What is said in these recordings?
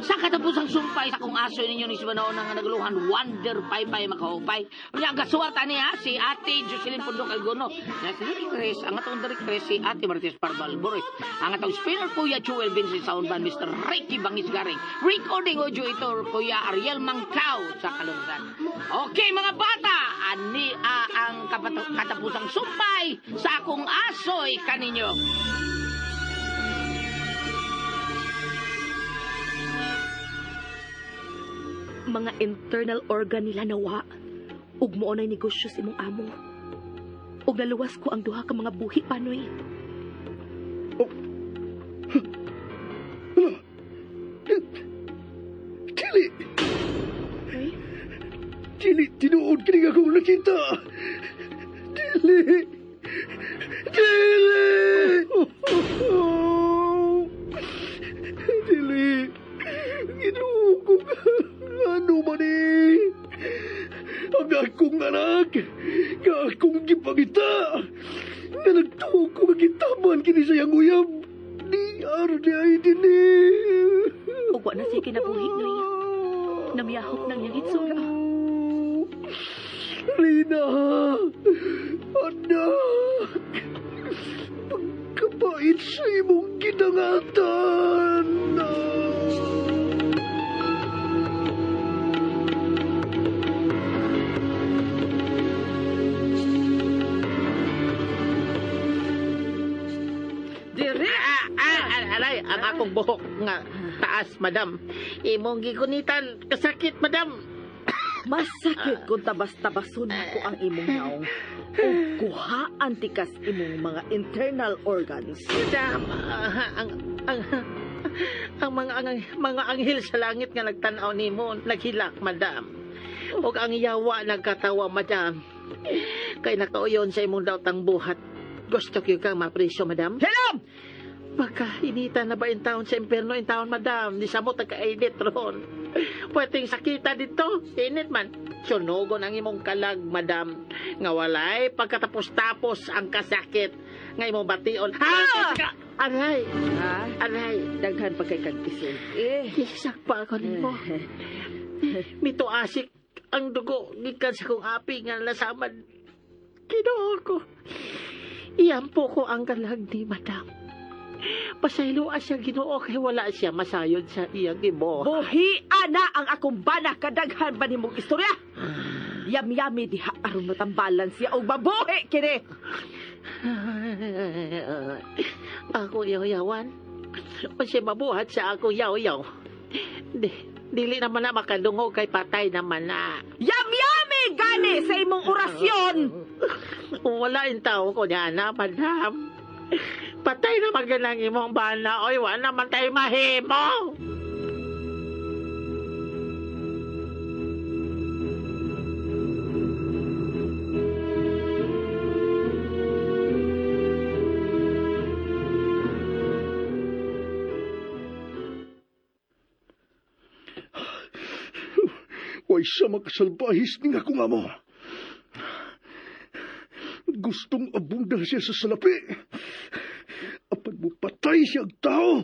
Sa katapusang sumpay sa akong aso ninyo ni Sibanaon nga naguluhan Wonder Paypay makaupay. Unya ang kasuwata niya si Ate Jocelyn Pundok Alguno. Nya si Directress, ang atong directress si Ate Martes Parval Boris. Ang atong spinner Kuya Jewel Vincent Soundman Mr. Ricky Bangis Garing. Recording audio ito Kuya Ariel Mangkao sa Kalungsan. Okay mga bata, ani ang katapusang sumpay sa akong asoy kaninyo. Mga internal organ nila nawa. Ug mao nay negosyo sa imong amo. Ug naluwas ko ang duha ka mga buhi panoy. Oh. Dili! Ay? Dili, tinuod kini akong nakita. Dili! Dili! Dili! Ginoo ko ano man eh? Ang akong anak, nga akong gipangita, nga nagtuo ko nga gitaman kini sa iyang uyab, di arde ay dini. Ug wa na siya kinabuhi, Noy. Namiyahok nang iyang hitsura. Rina! Anak! Pagkabait sa imong gidangatan! Dire! Aray, ang akong buhok nga taas, madam. Imong gigunitan, kasakit, madam. Masakit kung tabas-tabason ko ang imong naong. O kuhaan tikas imong mga internal organs. Madam, ang mga anghel sa langit nga nagtan-aw nimo, naghilak, madam. Ug ang yawa nagkatawa, madam. Kay nakauyon sa imong daotang buhat. Gusto kyud kang mapresyo, madam? Hilom! Baka inita na ba in taon sa imperno in taon, madam? Di sa mo tagka-init ron. Pwedeng sakita dito. Init man. Sunugon ang imong kalag, madam. Nga walay pagkatapos-tapos ang kasakit. Nga imong bation. Ha! Aray! Ha? Aray! Daghan pa kay kag isul. Eh. Isak pa ako nimo. Mituasik ang dugo gikan sa kong api nga nasamad. Ginoo ko. Iyampo ko ang kalag ni madam. Pasayloa siya Ginoo kay wala siya masayod sa iyang gibuhat. Buhi na ang akong bana kadaghan ba nimong istorya? Yam-yami diha aron matambalan siya og mabuhi kini. Ako yaw-yawan. Unsay mabuhat sa akong yaw-yaw. Dili naman na makadungog kay patay naman na. Yam-yami gani sa imong orasyon. Wala in tao ko niya na, madam. Patay naman ganang imong bana. Oy, wala naman tayo mahimo. Way siya makasalbahis ning akong amo. Gustong abunda siya sa salapi. Apan mo patay siya ang tao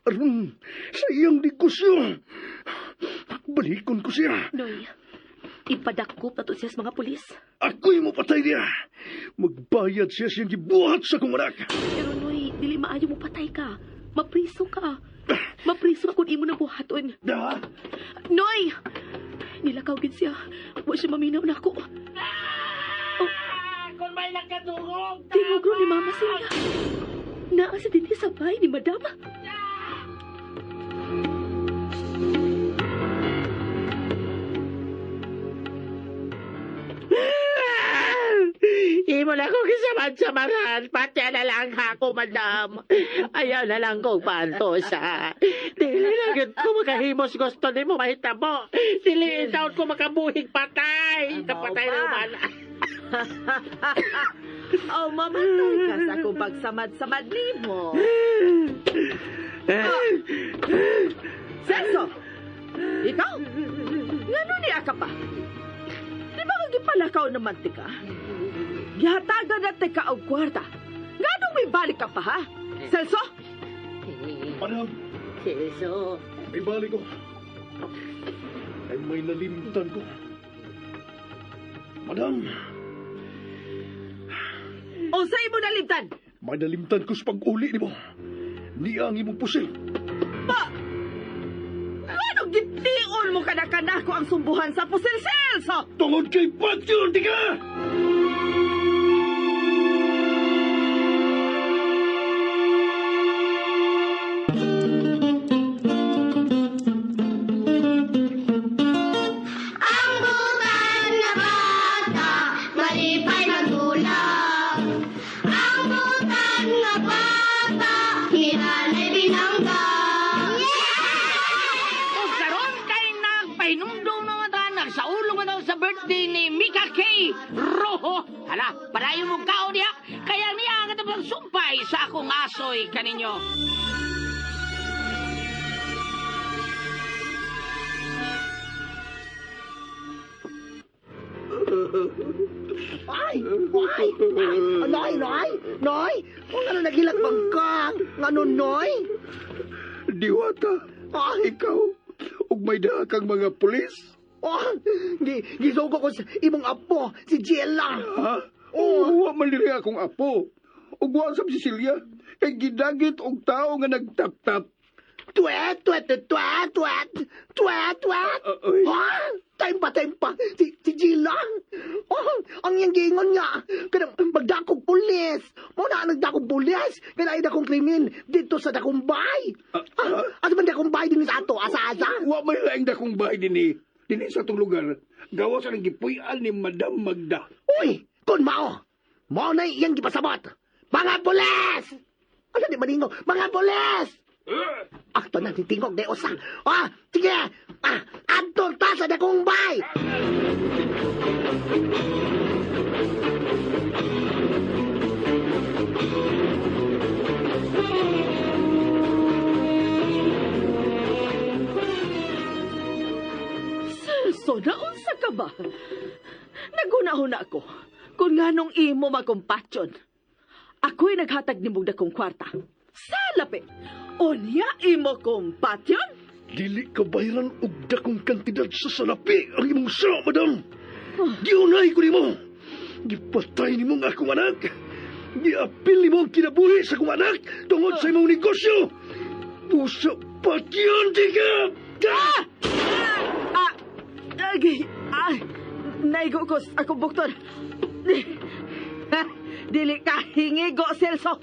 aron sa iyang negosyo. Balikon ko siya. Noy, ipadakop na to siya sa mga pulis. Ako'y mapatay niya. Magbayad siya siyang gibuhat sa akong anak. Pero Noy, dili maayo mo patay ka. Mapriso ka. Mapriso ka kung imo na buhaton. Da? Noy! Nilakaw gid siya. Wa siya maminaw na ako. Oh. Kung may nakadungog! Tingog ro ni Mama siya. Naa sa dinhi sa bahay ni Madam. Imo na ko kisamad-samaran. Pati na lang ako, madam. Ayaw na lang kong pantosa. Dili na gyud ko makahimos gusto nimo mahitabo. Dili taon ko makabuhig patay. Kapatay na uman. Oh, mamatay ka sa akong pagsamad-samad nimo. Oh. Celso! Ikaw? Ngano niya ka pa? Di ba kung gipalakaw naman tika? Gihatagan na tika og kwarta. Ngano may balik ka pa, ha? Celso? Madam, Celso. may balik ko. May nalimtan ko. Madam, Unsa imo nalimtan? may nalimtan ko sa pag-uli nimo. Niya ang imong pusil. Ba? Ano gitiol mo kana-kana ko ang sumbuhan sa pusil, Celso? Tungod kay Patyon, di ka! Ang butan na bata, malipay magulak. Ang butan na bata, hinanay binangga. Ug karon kay nagpahinumdum na mga tanan sa ulo man daw sa birthday ni Mika K. Rojo. Hala, padayon mong kaon diha. Kaya niya ang katapang sumpay sa akong asoy kaninyo. Ay! Ay! Ay! Noy! Noy! Noy! Kung ano naghilag bang ka? Ngano, Noy? Diwata, Ay! ikaw, ug may daa kang mga pulis. Oh, gisugo ko sa imong apo, si Jella. Ha? Oo, wa man diri akong apo. Ug wa sa Cecilia, kay gidagit og tao nga nagtap-tap. Tuwet, tuwet, tuwet, tuwet, tuwet, tuwet. Oy. Ha? Time pa, time pa. Si Jella. Oh, ang iyang giingon nga. Kanang magdakog pulis. Mo na nagdakog pulis. Kaya ay dakong krimen dito sa Dakumbay. Ah, asa man Dakumbay din sa ato? Asa-asa? Wa may laing dakong bahay dinhi. Dinhi sa atong lugar. Gawa sa nang gipuy-an ni Madam Magda. Uy, kun mao. Mao na iyang gipasabot. Mga pulis! Ano di maningo? Mga pulis! Akto na titingog de usa. Ah, sige. Ah, adto ta sa dakong bay. Celso, naunsa ka ba? Naguna-huna ako kung nganong imo makumpatyon. Ako'y naghatag ni mong dakong kwarta. Salapi! Unya imo kumpatyon? Dili ka bayaran og dakong kantidad sa salapi ang imong sala, madam. Giunay ko nimo. Gipatay nimo ang akong anak. Giapil nimo ang kinabuhi sa akong anak tungod sa imong negosyo. Pusa patyon di ka! Ah! Ah! Ay, ah! Naigo ko sa akong bukton. Ha? Dili ka hingigo, Celso.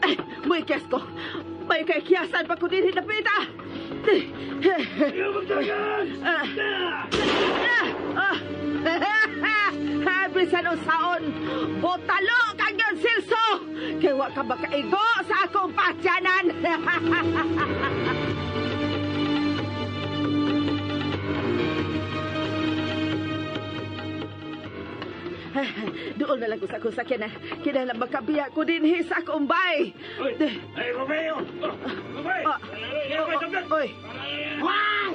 Ay, muikes ko. May kaikyasan pa ko din hinapita. Ah! Ah! Ah! Bisan unsaon, botalo kang yun, Celso! Kay wa ka makaigo sa akong patyanan! Doon na lang ko sa akong sakyanan. Kinahanglan makabiya ko din sa akong bay. Ay, Romeo! Ah, oh, oy, Why?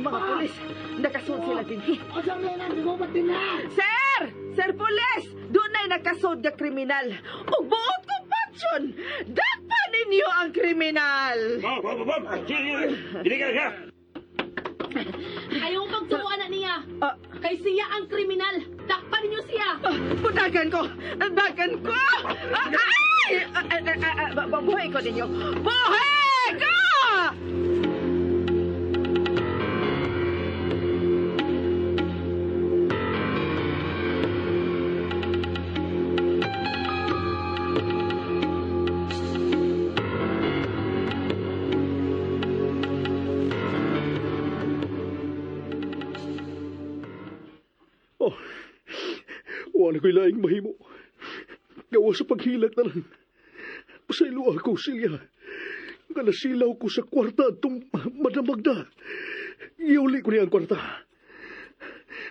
mga pulis, nakasud sila din. Asa man ang gubat din na? Sir! Sir Pulis! Doon na'y nakasud nga kriminal. Ug buot ko patsyon! Dakpa ninyo ang kriminal! Ayaw pagtuuan na niya. Ah, Kay siya ang kriminal. Dakpan ninyo siya. ah, Dagan ko! Dagan ko! Ah, ay! Ah, ah, ah, ah, buhay ko ninyo! Buhay ko! Oh, wala ko'y laing mahimo. Gawa sa paghilak na lang. Pasaylo ako, Silya. Nga nasilaw ko sa kwarta atong Madam Magda. Giuli ko niya ang kwarta.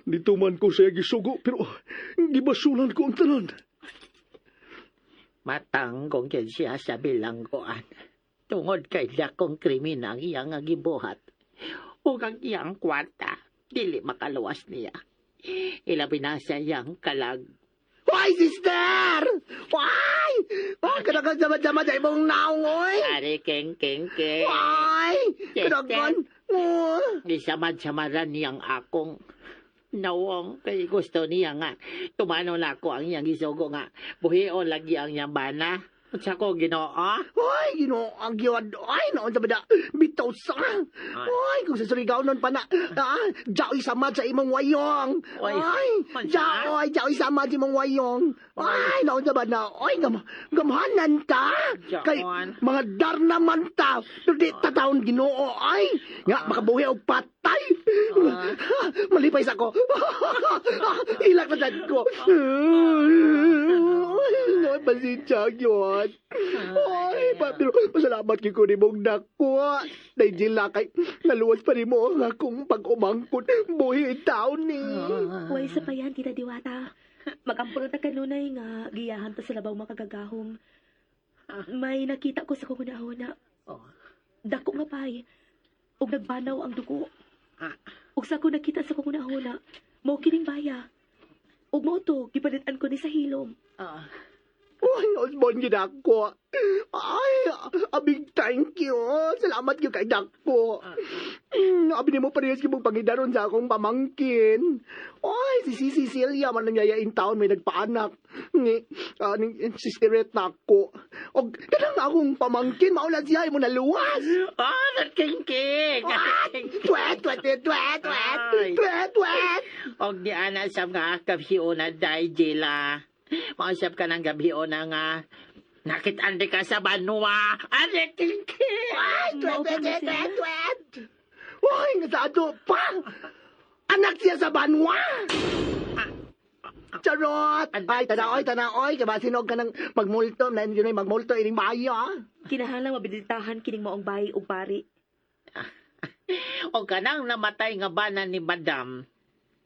Nito man ko siya gisugo, pero gibasulan ko ang tanan. Matanggong yun siya sa bilanggoan. Tungod kay dakong krimen ang iyang gibuhat. Ug ang iyang kwarta, dili makaluwas niya. Ilabi na sa iyang kalag. Why, sister? Why? Oh, kadagan sama-sama sa imong naong, oy. Ari, keng, keng, keng. Why? Sister. Kadagan. Oh. Gisamad-samaran niyang akong nawong kay gusto niya nga. Tumano na ako ang iyang gisugo nga. Buhion lagi ang iyang bana. Unsa ko Ginoo? Ay, Ginoo, ang giyod. Ay, noon sa bada, bitaw sa. Ay, kung sa Surigao nun pa na, jaoy samad sa imong wayong. Oy, Ay, unsa? jaoy, jaoy samad sa imong wayong. Ay, noon sa bada, ay, gamhanan ta. Kay, Jaon. mga darna man ta. Pero di tataon Ginoo, ay. Nga, makabuhi og patay. Malipay sa ko. Ilak na dad ko. Ay, pasensya yun. Ay, pero pasalamat gyud ko nimong dako. Dahil kay naluwas pa nimo ang akong pag-umangkon. Buhi taon ni. Way sa payan, Tita Diwata. Magampuro ta kanunay nga giyahan ta sa labaw makagagahom. May nakita ko sa kong una. Oh. Dako nga pay. Ug nagbanaw ang dugo. Ah. Ug sa ko nakita sa kong una, mao kining baya. Ug mao to gipalit-an ko ni sa hilom. Ah. Uy, Osborne gid ako. Ay, a big thank you. Salamat gyud kay dako. Abi nimo parehas gyud mong pangidaron sa akong pamangkin. Ay, si Cecilia man ang yayain taon may nagpaanak. Ni, ni si Spirit na ako. Og kanang akong pamangkin mao na siya imo naluwas. Ah, nagkingking! Ah, Twet, twet, twet, twet, twet, Ay. twet, twet. Og di ana sa nga gabiona day Jila. Mausap ka ng gabiona nga. Nakit-an di ka sa banwa. Ane kingking! Ay, twet, twet, twet, twet, twet. Uy, nga sa ato pa. Anak siya sa banwa. Charot! Ay, tanaoy, tanaoy. Kaya sinog ka ng magmulto. Na yun ay magmulto, ining bayo, ah. Kinahanglan mabilitahan kining maong bayi ug pari. O kanang namatay nga bana ni Madam.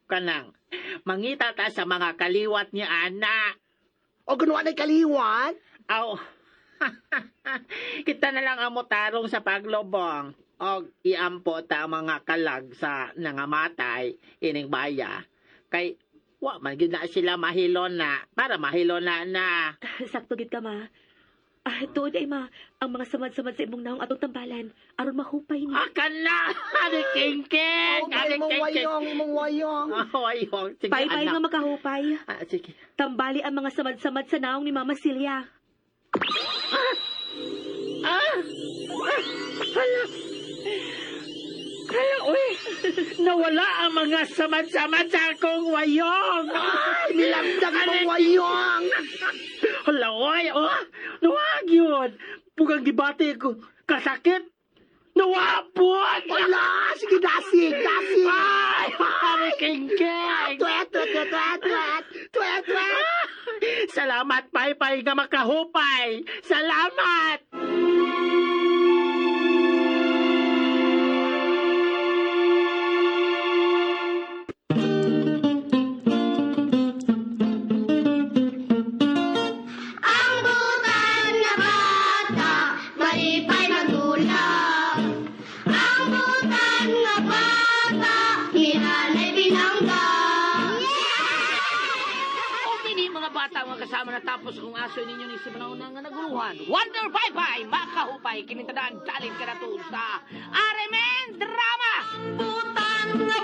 Kanang, mangita ta sa mga kaliwat ni Ana. O kunwa na'y kaliwat. Aw, kita na lang ang motarong sa paglobong. O iampo ta ang mga kalag sa nangamatay ining baya. Kay, wa man gyud na sila mahilon na para mahilon na na. Sakto gid ka ma. Ah, tuod ay ma, ang mga samad-samad sa imong naong atong tambalan aron mahupay ni. Akan na! Ani kingking! Oh, Ani imong kingking! wayong, imong wayong. Ah, wayong. Sige, Paypay anak. nga makahupay. Ah, sige. Tambali ang mga samad-samad sa naong ni Mama Celia. Ah! Ah! Hala! Hala, uy! Nawala ang mga samad-samad sa akong wayong! Ay, nilamdag imong wayong. Hala, uy! Oh! Nawag yun! Pugang gibati ko. Kasakit! Nawapon! Wala, sige, dasig, dasig. Ay! Hari kingking! Twet, twet, twet, twet, twet, twet, twet. Salamat, Paypay, nga makahupay! Salamat! Ang butan nga bata, malipay magdula. Ang butan nga bata, nilanay binangga. Umini mga bata mga kasama na tapos kung aso ninyo ni Simanaw nga naguluhan. Wonder Paypay, makahupay, kinitadaan, talin ka na to sa Aremen Drama! Butan nga